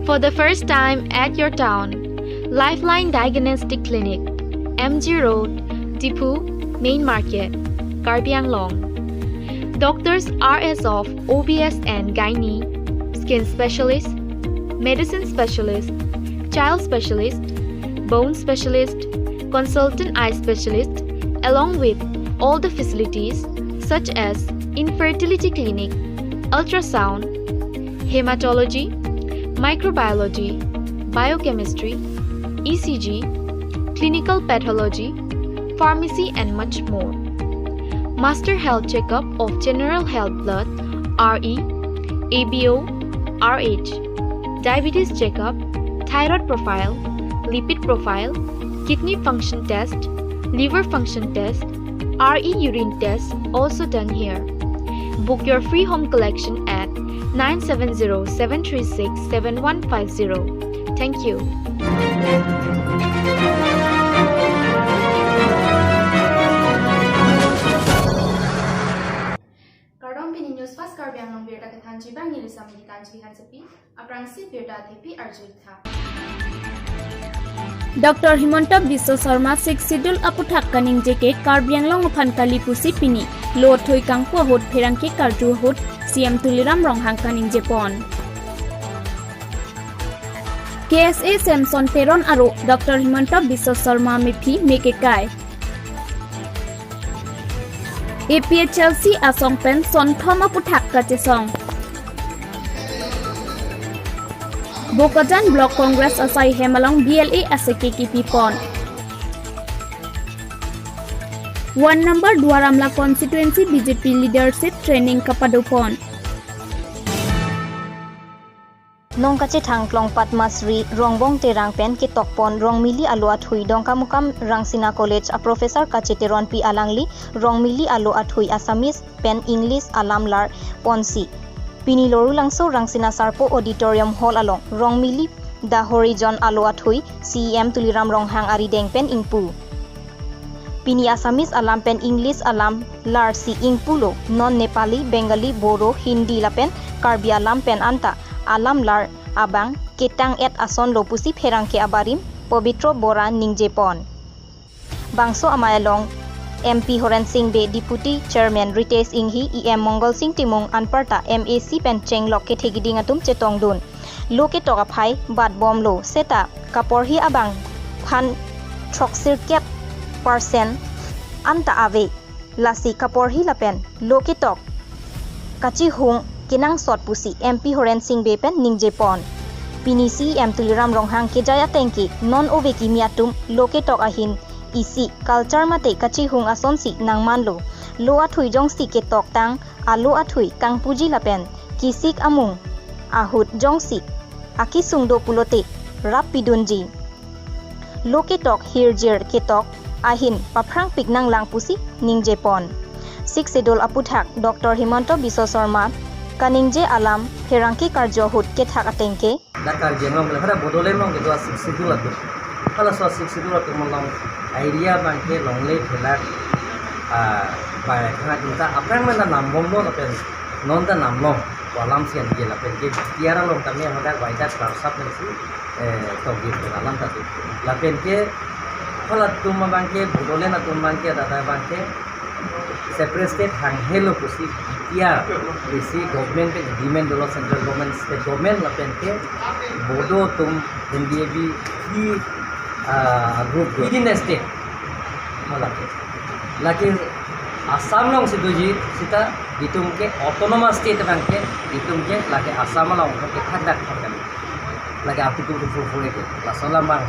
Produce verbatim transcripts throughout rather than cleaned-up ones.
For the first time at your town, Lifeline Diagnostic Clinic, M G Road, Diphu, Main Market, Karbi Anglong. Doctors are as of O B S and gynae, skin specialist, medicine specialist, child specialist, bone specialist, consultant eye specialist, along with all the facilities such as infertility clinic, ultrasound, hematology, microbiology, biochemistry, E C G, clinical pathology, pharmacy, and much more. Master health checkup of general health blood, R E, A B O, R H, diabetes checkup, thyroid profile, lipid profile, kidney function test, liver function test, R E urine test also done here. Book your free home collection at nine seven zero seven three six seven one five zero. Thank you. Kardom, pini News Fast Karbi Anglong birta kethanji abang neli Samriti Hansepi. Aphrangsi birta athepi arju-ik tha. Doctor Himanta Biswa Sarma Sixth Schedule aputhak kaningje ke Karbi Anglong aphan kali pusi pini lo athui kangpu ahut pherangke karju ahut C M Tuliram Ronghang kaningje pon. K S A Samson Teron aro Doctor Himanta Biswa Sarma mephi me kekai. A P H L C asong pen sonthom aputhak kachesong. Bokajan Block Congress asai hem along B L A aseke kipi pon. One number Duar Amla constituency B J P leadership training kapado pon. Nongkachethang klong Padma Shri Rongbong Terang pen ketokpon Rongmili alo athui Dongkamukam Rangsina College a Professor Kache Teronpi alangli Rongmili alo athui Assamese pen English alam lar ponsi pini Lorulangso Rangsina Sarpo Auditorium Hall along Rongmili Dahorijon alo athui C E M Tuliram Ronghang arideng pen ingpu. Pini Assamese alam pen English alam lar si ingpulo, non Nepali, Bengali, Bodo, Hindi lapen Karbi alam pen anta alam lar abang ketang-et asonlo pusi pherangke abarim Pobitro Bora ningje pon. Bangso amei along M P Horen Sing Bey, Deputy Chairman Ritesh Enghi, E M Mongol Sing Timung anparta M A C pen chenglok kethe kiding atum chetongdun. Lo ketok aphai bat bomlo seta kaporhi abang phan throksirkep percent anta ave. Lasi kaporhi lapen lo ketok kachihung kenangsot pusi M P Horen Sing Bey pen ningje pon. Pini C E M Tuliram Ronghang kejai ateng ke non ove kimi atum lo ketok ahin isi culture mate kachihung asonsi nangmanlo. Lo athui jongsi ketoktang alo athui kangpuji lapen kisik amung ahut jongsi akesung do pulote rap pidunji. Lo ketok hirjir ketok ahin paphrangpik nanglang pusi ningje pon. Sixth Schedule aputhak Doctor Himanta Biswa Sarma kaningje alam pherangke karju ahut kethak ateng ke. Dak Karbi Anglong pen hala Bodoland along kedo a Sixth Schedule atum. Halaso a Sixth Schedule atum along area abangke longle phelak, ah, bai khana kinta aphrang mena nambomlo lapen non ta namlong alam sian ke lapen ke tiara long kami hadak waida klarsap nangsi, eh, togir alam tatu. Lapen ke halatum abangke Bodoland atum abangke dada abangke separate state hanghelo pusi tiar bisi government ke agreement dolo, central government, state government lapen ke Bodo atum N D A B three, ah, group do. Within the state. Hala ke. Lake Assam alongsi doji seta itum ke autonomous state abangke itum ke lake Assam along ke thakdak thakdak. Lake apitu ke fufure ke. Laso alam abang.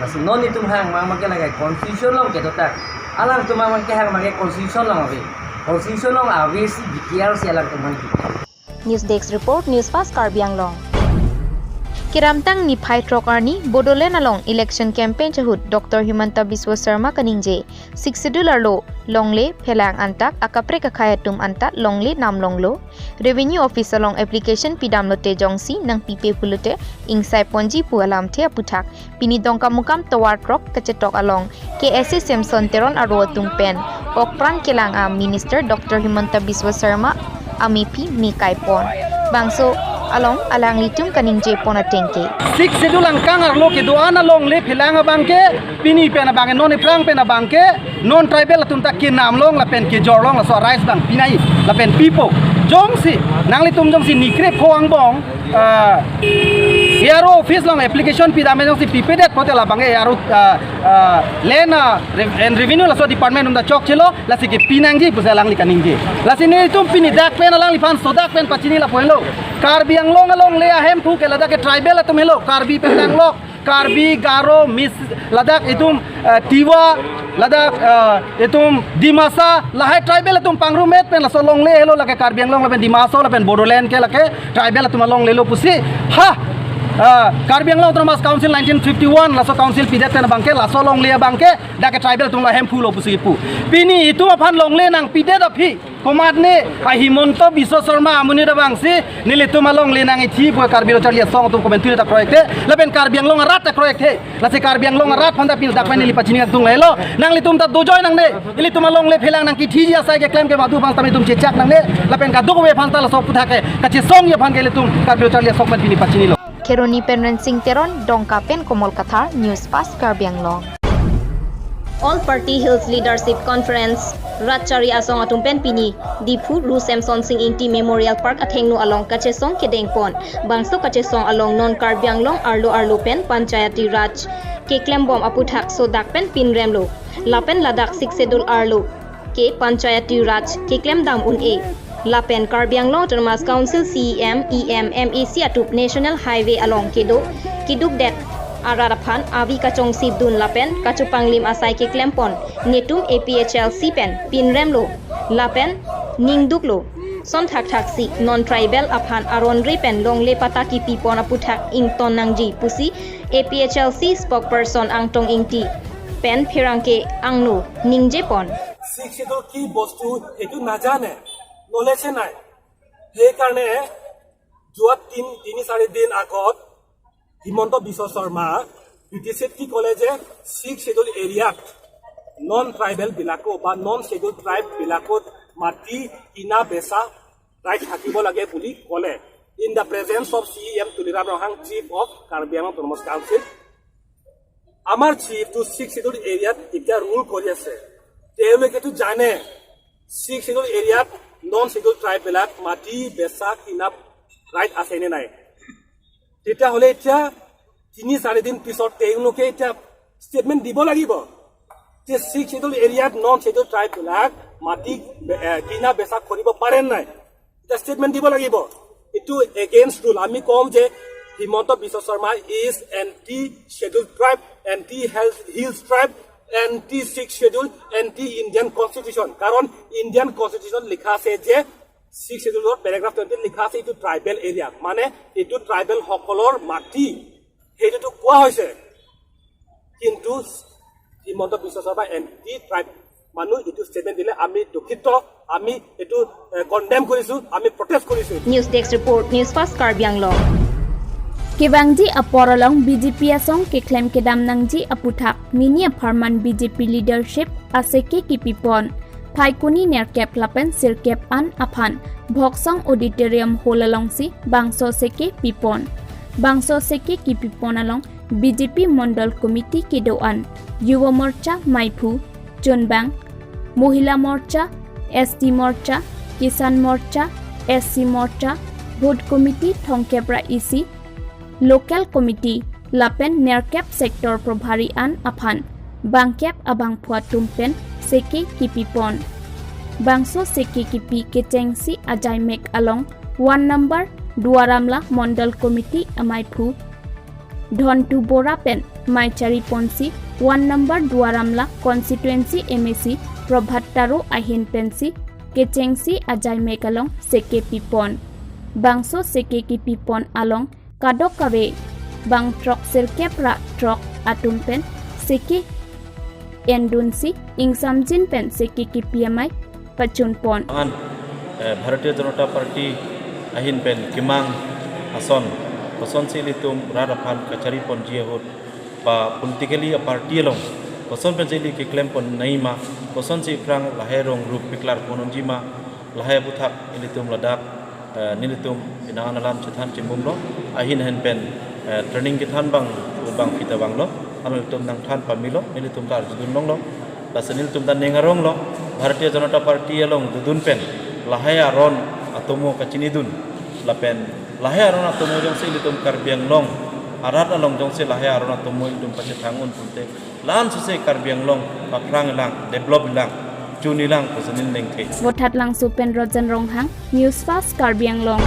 Lasi non itum hang abangke lake constitution along kedotak. Alangtum abangke hang abangke constitution along ave. Constitution along ave si B T R si alangtum hang B T R. News Desk Report, News Fast Karbi Anglong. Keramtang niphai throk arni Bodoland along election campaign ahut Doctor Himanta Biswa Sarma kaningje Sixth Schedule arlo longle phelang antak akaprek akhei atum anta longle namlonglo. Revenue office along application pidamlote jongsi nangpipe pulote ingsai ponji pu alamthe aputhak pini Dongkamukam tovar throk kachetok along K S A Samson Teron aro atum pen okpran kelang a Minister Doctor Himanta Biswa Sarma amephi me kai pon. Bangso along alanglitum kaningje pon ateng ke. Sixth Schedule angkang arlo kedo-an alongle phelang abang ke, pini pen abang ke, non ephrang pen abang ke, non tribal atum ta kenam long lapen kejor long laso rights abang pinai lapen pipo. Jongsi, nanglitum jongsi ni krepho angbong, ah, A R O office along application pidam jongsi pipedet pote labang ke A R O, ah, ah, land, ah, Rev-, and Revenue laso department atum ta chokchelo, lasi ke pinangji pusi alangli kaningje. Lasi nelitum pini dak pen alangliphan sodak pen pachini lapu henlo. Karbi Anglong alongle ahemphu ke ladak ke tribal atum helo. Karbi pen danglok, Karbi, Garo, Mis, ladak itum, eh, Tiwa, ladak, eh, itum Dimasa, lahai tribal atum pangrumet pen laso longle helo lake Karbi Anglong lapen Dima Hasao lapen Bodoland ke lake tribal atum alonglelo pusi. Ha! Eh, Karbi Anglong Autonomous Council nineteen fifty-one laso council pidet pen abang ke laso longle abang ke dak ke tribal atum la hemphu lo pusi pu. Pini itum aphan longle nangpidet aphi komatne a Himanta Biswa Sarma amonit abangsi nelitum alongle nangkithi pu Karbi Lo Charli Asong atum komentu ta kroikthe lapen Karbi Anglong arat ta kroikthe. Lasi Karbi Anglong arat aphan ta pini dak pen neli pachini atum lelo. Nanglitum ta dojoi nangne. Ilitum alongle phelang nangkithi asai keklem ke madu aphan ta itum chechak nangne. Lapen kadokave aphan ta laso aputhak ke kachesongji aphan ke ilitum Karbi Lo Charli Asong pen pini pachinilo. Kheroni pen Rensing Teron, Dongka pen Komol Kathar, News Fast Karbi Anglong. All Party Hills Leadership Conference, Rat Charli Asong atum pen pini, Diphu Ru Semsonsing Ingti Memorial Park athengno along kachesong kedeng pon. Bangso kachesong along non Karbi Anglong arlo arlo pen Panchayati Raj keklembom aputhak sodak pen pinremlo. Lapen ladak Sixth Schedule arlo ke Panchayati Raj keklem dam un-e. Lapen Karbi Anglong Autonomous Council C E M, E M, M A C atum National Highway along kedo keduk det arat aphan avi kachongsip dun lapen kachopanglim asai keklem pon netum A P H L C pen pinremlo lapen ningduklo. Son thakthak si non tribal aphan aron re pen longle patta kipi pon aputhak ington nangji pusi A P H L C spokesperson Angtong Ingti pen pherangke angno ningje pon. Sixth Schedule কি বস্তু সেইটো নাজানে, নলেজে নাই। সেইকাৰণে যোৱা তিন, তিনি চাৰি দিন আগত হিমন্ত বিশ্ব শৰ্মা বিটিচিত কি ক'লে যে ছিক্স শ্বেডিউল এৰিয়াত নন ট্ৰাইবেল বিলাকো বা নন শ্বেডিউল ট্ৰাইব বিলাকত মাটি কিনা বেচা ৰাইট থাকিব লাগে বুলি ক'লে। In the presence of C E M Tuliram Ronghang, Chief of Karbi Anglong Autonomous Council, আমাৰ চিফটো ছিক্স শ্বেডিউল এৰিয়াত এতিয়া ৰুল কৰি আছে। তেওঁলোকেতো জানে ছিক্স শ্বেডিউল এৰিয়াত নন শ্বেডিউল ট্ৰাইববিলাক মাটি বেচা কিনা ৰাইট আছে নে নাই। তেতিয়াহ'লে এতিয়া তিনি চাৰি দিন পিছত তেওঁলোকে এতিয়া ষ্টেটমেণ্ট দিব লাগিব যে ছিক্স শ্বেডিউল এৰিয়াত নন শ্বেডিউল ট্ৰাইববিলাক মাটি বে-, এ, কিনা বেচা কৰিব পাৰে নে নাই। এটা ষ্টেটমেণ্ট দিব লাগিব। এইটো এগেইনষ্ট ৰুল। আমি কম যে হিমন্ত বিশ্ব Sarma is anti schedule tribe, anti hills tribe, anti sixth schedule, anti Indian constitution। কাৰণ ইণ্ডিয়ান কনষ্টিটিউশ্যন লিখা আছে যে ছিক্স শ্বেডিউলৰ পেৰাগ্ৰাফ টুৱেণ্টিত লিখা আছে এইটো ট্ৰাইবেল এৰিয়া, মানে এইটো ট্ৰাইবেলসকলৰ মাটি, সেইটোতো কোৱা হৈছে। কিন্তু হিমন্ত বিশ্ব শৰ্মা এণ্টি ট্ৰাইব মানুহ এইটো ষ্টেটমেণ্ট দিলে আমি দুখিত, আমি এইটো, এ, কণ্ডেম কৰিছো, আমি প্ৰটেষ্ট কৰিছো। News Desk Report, News Fast Karbi Anglong. Kevangji apor along B J P asong keklem kedam nangji aputhak mini apharman B J P leadership aseke kipi pon. Phaikuni nerkep lapen sirkep an aphan Bhoksong Auditorium Hall alongsi bangso seke pipon. Bangso seke kipi pon along B J P Mondol Committee kedo-an, Yuva Morcha maiphu, chunbang, Mohila Morcha, S T Morcha, Kisan Morcha, S C Morcha, Booth Committee thomkep ra isi, Local Committee lapen nerkep sector probhari an aphan bangkep abangphu atum pen seke kipi pon. Bangso seke kipi kechengsi ajaimek along one number Duaramla Mondol Committee amaiphu Dhontu Bora pen maichari ponsi one number Duaramla constituency M A C Prabhat Taro ahin pensi kechengsi ajaimek along seke pipon. Bangso seke kipi pon along kadokave bang throk sirkep ra throk atum pen seke endunsi ingsamjin pen seke kipi amei pachun pon. An, eh, Bharatiya Janata Party ahin pen kemang ason, kosonsi ilitum rat aphan kachari ponji ahut, pa politically a party along koson pensi ili keklem pon nangji ma, kosonsi aphrang lahai rong rup piklar pon unji ma, lahai aputhak ilitum ladak Eh, nelitum penang an alam chethan chimumlo, ahin ahin pen, eh, training kethan abang, abang kita abang lo, alo nelitum nangthan pamilo, nelitum ta arjudun longlo, lasi nelitum ta ning aronglo, Bharatiya Janata Party along dodun pen, lahai aron atomo kachinidun, lapen lahai aron atomo jongsi ilitum Karbi Anglong arat along jongsi lahai aron atomo ilitum pachethang un pulote, la-an suse Karbi Anglong paphrang lang, develop lang, chun lang, pusi neli ningthe. Vothatlangso pen Rojan Ronghang, News Fast Karbi Anglong.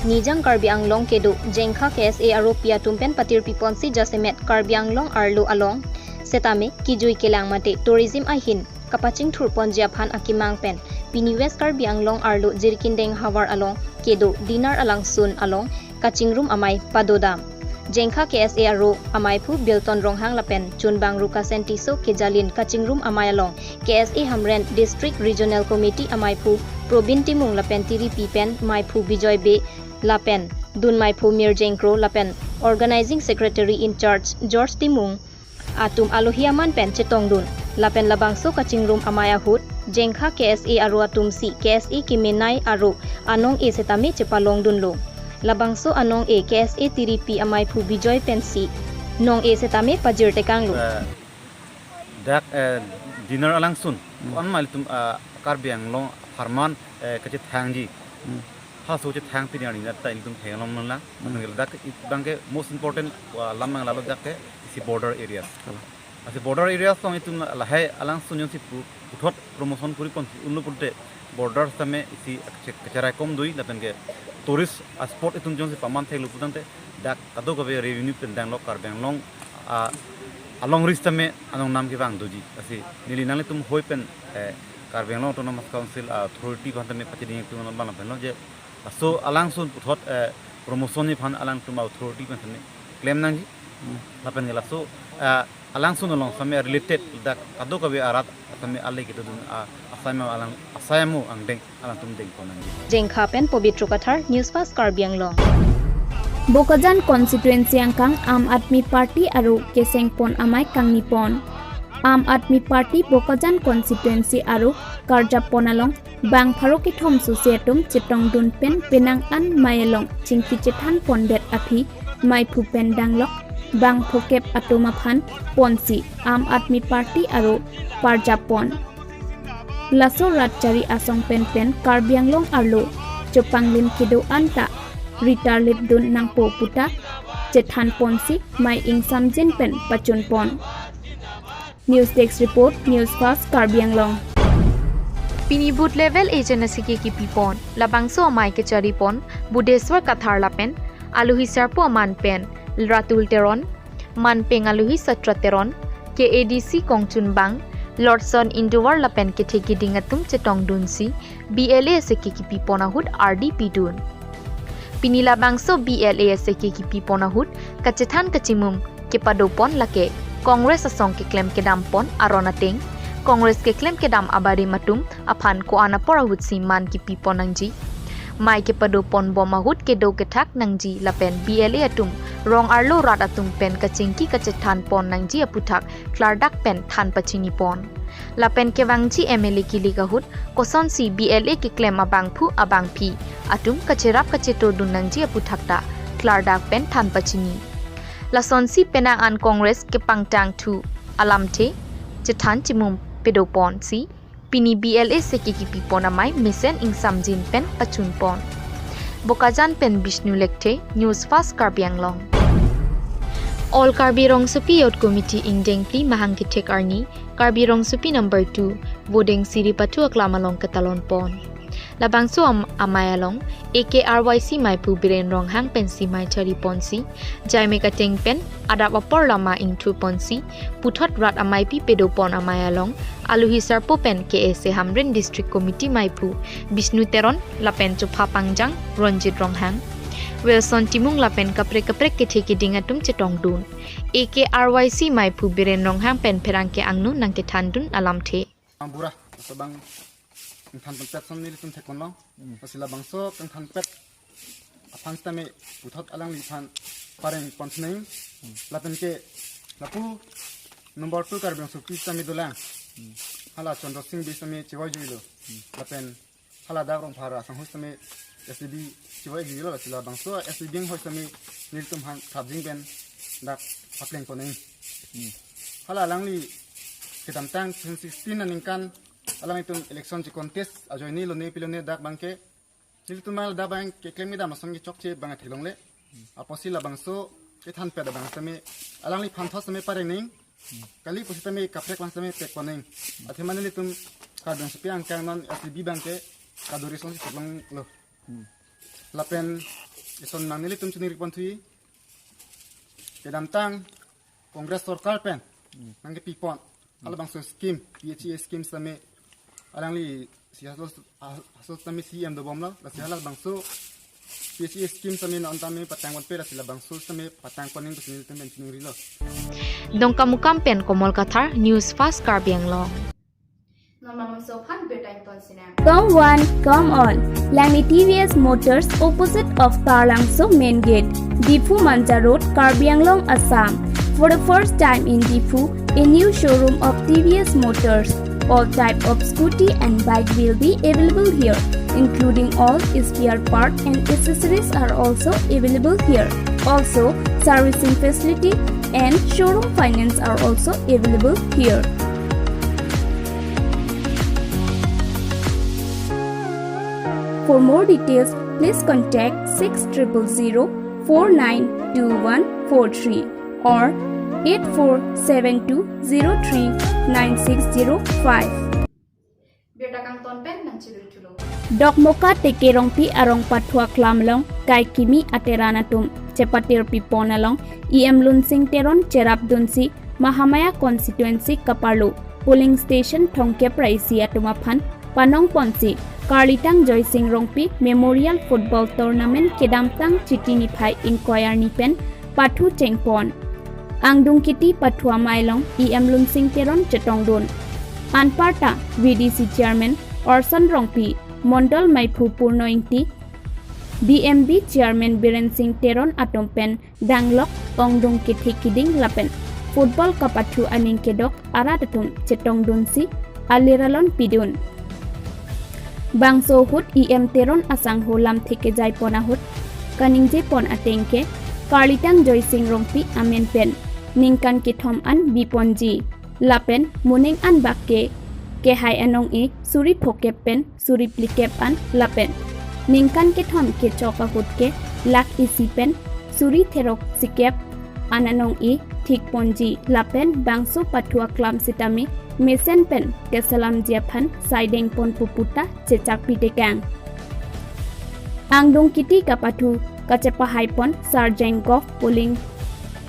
Nijang Karbi Anglong kedo Jengkha K S A aropi atum pen patirpi ponsi jasemet Karbi Anglong arlo along setame kejui kelang mate tourism ahin kapachingthur ponji aphan akemang pen pini West Karbi Anglong arlo Jirikindeng havar along kedo Dinar Alangsun along kachingrum amei padodam. Jengkha K S A aro ameiphu Bilton Ronghang lapen chunbang Rukasen Tisso kejalin kachingrum amei along K S A Hamren District Regional Committee ameiphu Probin Timung lapen tiripi pen meiphu Bijoy Bey lapen dun meiphu Mirjeng Kro lapen Organizing Secretary in charge George Timung atum alohi aman pen chetongdun. Lapen labangso kachingrum amei ahut Jengkha K S A aro atum si K S A kemenei aro anong-e setame chepalongdunlo. Labangso anong-e K S A tiripi ameiphu Bijoy pensi nong-e setame pajirtekanglo. Eh, dak, eh, Dinar Alangsun. Hmm. Ko-an ma ilitum, eh, Karbi Anglong apharman, eh, kachethangji. Hmm. Halaso chethang pini arni ta ilitum theklong nanglang. Hmm. Nanglang dak it abangke most important, ah, lam nang lalo dak ke isi border areas. Kalang. Lasi border areas along itum lahai Alangsun jongsi pu-, puthot promotion kuri ponsi unlo pulote border setame isi kache-, kacheraikom dui lapen ke tourist, ah, spot itum jongsi paman theklo putangte dak kadokave revenue pen danglo Karbi Anglong, ah, alongri setame anong nam kevang doji. Lasi neli nanglitum hoi pen, eh, Karbi Anglong Autonomous Council, ah, authority aphan tame pacheding itum non bang lapen lo je laso Alangsun puthot, eh, promotion ni aphan alangtum authority pen setame klem nangji. Hmm. Lapen ke laso, eh, Alangsun along setame related dak kadokave arat setame ale kedodun, ah, asai mo alang, asai mo angdeng alangtum dengpon nangji. Jengkha pen Pobitro Kathar, News Fast Karbi Anglong. Bokajan constituency angkang Aam Aadmi Party aro kesengpon amei kangnipon. Aam Aadmi Party Bokajan constituency aro karjapon along bang pharo kethom suse atum chetongdun pen penang an mei along chingki chethan pondet aphi meiphu pen danglok bang phokep atum aphan ponsi Aam Aadmi Party aro parjapon. Laso rat chari asong pen pen Karbi Anglong arlo chopanglim kedo anta ritar lipdun nangpo puta chethan ponsi mei ingsamjin pen pachunpon. News Desk Report, News Fast Karbi Anglong. Pini booth level agent asike kipipon, labangso amei kecharipon Budeswar Kathar lapen alohi sarpo aman pen Ratul Teron, manpeng alohi Satra Teron, K A D C kongchunbang Lordson Indovar lapen kethe keding atum chetongdunsi B L A asike kipipon ahut ardi pidun. Pini labangso B L A asike kipipon ahut kachethan kachimum kepadopon lake Congress asong keklem kedampon aron ateng, Congress keklem kedam abarim atum aphan ko-an apor ahutsi man kipipon nangji, mei kepadopon bom ahut kedo kethak nangji lapen B L A atum rong arlo rat atum pen kachingki kachethanpon nangji aputhak klardak pen than pachinipon. Lapen kevangji M L A kilik ahut kosonsi B L A keklem abangphu abangphi atum kacherap kachetodun nangji aputhak ta klardak pen than pachini. Lasonsi penang an Congress kepangtangthu alamthe chethan chimum pedoponsi pini B L A asike kipipon amei mesen ingsamjin pen pachunpon. Bokajan pen Bishnu Lekthe, News Fast Karbi Anglong. All Karbi Rongsopi Youth Committee ingdeng phli mahang kethek arni Karbi Rongsopi number two Vodeng Siri Pathu aklam along ketalonpon. Labangso am-, amei along A K R Y C meiphu Biren Ronghang pensi mei chariponsi jaimek ateng pen adap apor lama ingthuponsi puthot rat ameipi pedopon amei along alohi sarpo pen K S A Hamren District Committee meiphu Bishnu Teron lapen chopha pangjang Ronjit Ronghang, Wilson Timung lapen kaprek kaprek kethe keding atum chetongdun. A K R Y C meiphu Biren Ronghang pen pherangke angno nangkethandun alamthe. Bura, so bang kangthan ponpet ason nelitum thekponlong. Hmm. Lasi labangso kangthanpet aphan setame puthot alangliphan pareng ponsineng. Hmm. Lapen ke lapu number two Karbi Rongsopi setame dolang. Hmm. Hala Chandra Sing Bey setame chevoi juilo. Hmm. Lapen Hala dak Rongphar asangho sitame S D B chivo-ikji lo, lasi labangso S D B anghoi sitame nelitum aphan krapjin pen dak papleng ponnang. Hmm. Hala alangli kedamtang twenty sixteen aningkan alanglitum election che-contest ajoine lone pilone dak abangke nelitum abang dak abang keklem kedam ason kechokche abang theklongle. Apotsi labangso kethanpet abang sitame alangliphan thos sitame pareng nang. Kali pusitame kaprek abang sitame pek ponnang. Athema nelitum Karbi Anglong Sopi Angkang non S D B abangke kaduri asonsi theklonglo. Hmm. Lapen ison abang nelitum chiningri ponthu, kedamtang Congress sorkar pen Hmm. nangkepipon halabangso scheme, P H E A scheme sitame alanglisi halaso, halaso sitame C M dobomlo, lasi halabangso P H E A scheme sitame non tame patang ponpe, lasi labangso sitame patang ponnang pusi nelitum pen chiningrilo. Dongkamukam pen Komol Kathar, News Fast Karbi Anglong. Non malomso aphan birta ington sinang. Come one, come all. Langni T V S Motors, opposite of Taralangso Main Gate, Diphu Manja Road, Karbi Anglong, Assam. For the first time in Diphu, a new showroom of T V S Motors. All type of scooty and bike will be available here, including all spare part and accessories are also available here. Also, servicing facility and showroom finance are also available here. For more details, please contact six triple zero four nine two one four three or eight four seven two zero three nine six zero five. Birta kangton pen nangcheduri thulo. Dokmoka Teke Rongpi arong pathu aklam along kaikimi ateran atum chepatirpi pon along E M Lunsing Teron cherapdunsi Mahamaya constituency kaparlo polling station thomkep ra isi atum aphan panong ponsi Karlitang Joysing Rongpi Memorial Football Tournament kedamtang Chiti niphai ingkoi arni pen pathu chengpon. Angdung Kiti pathu amei along E M Lunsing Teron chetongdun. Anparta V D C Chairman Orson Rongpi, Mondol Meiphu Purno Ingti, D M B Chairman Biren Singh Teron atum pen danglok ongdung kethe kiding lapen football kapathu aning kedok arat atum chetongdunsi alir alon pidun. Bangso ahut E M Teron asangho lamthe kejai pon ahut kaningje pon ateng ke Karlitang Joysing Rongpi amen pen ningkan kethom an biponji lapen moning anbak ke kehai anong-e suri phokep pen suri phlikep an lapen ningkan kethom kechok ahut ke lakh isi pen suri therok sikep an anong-e thik ponji lapen bangso pathu aklam sitame mesen pen keselamji aphan saideng pon pu puta chechakpi tekang. Angdung Kiti kapathu kachepahai pon Sarjeng Golf Polling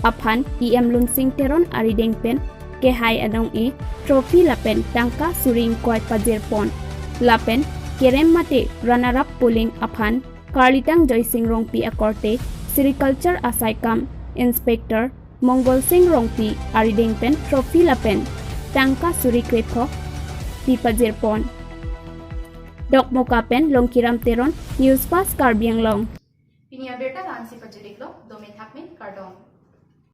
aphan E M Lunsing Teron arideng pen kehai anong-e trophy lapen tangka suri ingkoi pajir pon. Lapen kerem mate runner up polling aphan Karlitang Joysing Rongpi akorte Sericulture asaikam Inspector Mongol Singh Rongpi arideng pen trophy lapen tangka suri krepho pi pajir pon. Dokmoka pen Longkiram Teron, News Fast Karbi Anglong. Pini abirta la-ansi pajut-iklo, dome thakmen, kardom.